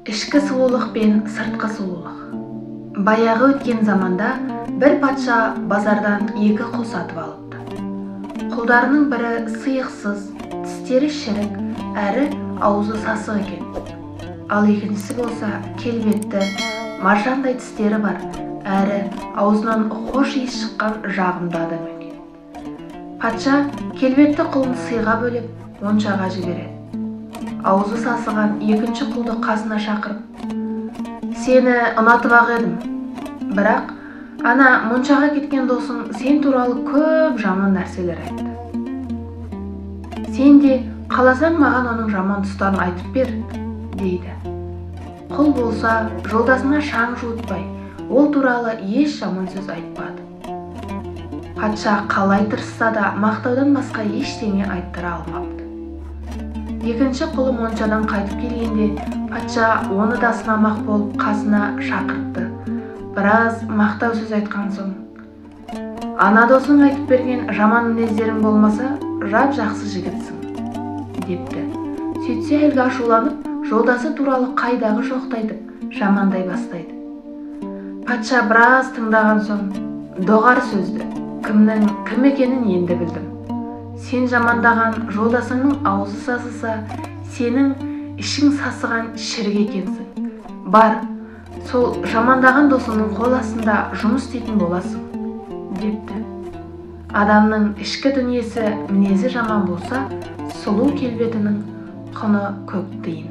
Ішкі сұлулық пен сыртқы сұлулық. Баяғы өткен заманда бір патша базардан екі құл сатып алыпты. Құлдарының бірі сиықсыз, тістері шірік, әрі аузы сасық екен. Ал екіншісі болса келбетті, маржандай тістері бар, әрі аузынан хош иіс шыққан жағымды адам екен. Патша келбетті құлын сыйға бөлеп, моншаға жібереді. Аузы сасыған екінші құлды қасына шақырып, «Сені ұнатып-ақ едім, бірақ ана моншаға кеткен досың сен туралы көп жаман нәрселер айтты. Сен де қаласаң маған оның жаман тұстарын айтып бер», дейді. Құл болса жолдасына шаң жуытпай, ол туралы еш жаман сөз айтпады. Патша қалай тырысса да мақтаудан басқа ештеңе айттыра алмапты. Екінші құлы моншадан қайтып келгенде патша оны да сынамақ болып қасына шақыртты. Біраз мақтау сөз айтқан соң, «Ана досың айтып берген жаман мінездерің болмаса, жап-жақсы жігітсің», депті. Сөйтсе әлгі ашуланып, жолдасы туралы қайдағы жоқты айтып, жамандай бастайды. Патша біраз тыңдаған соң, «Доғар сөзді, кімнің кім екенін енді білдім. Сен жамандаған жолдасыңның аузы сасыса, сенің ішің сасыған шірік екенсің. Бар, сол жамандаған досыңның қол астында жұмыс істейтін боласың», депті. Адамның ішкі дүниесі, мінезі жаман болса, сұлу келбетінің құны көк тиын.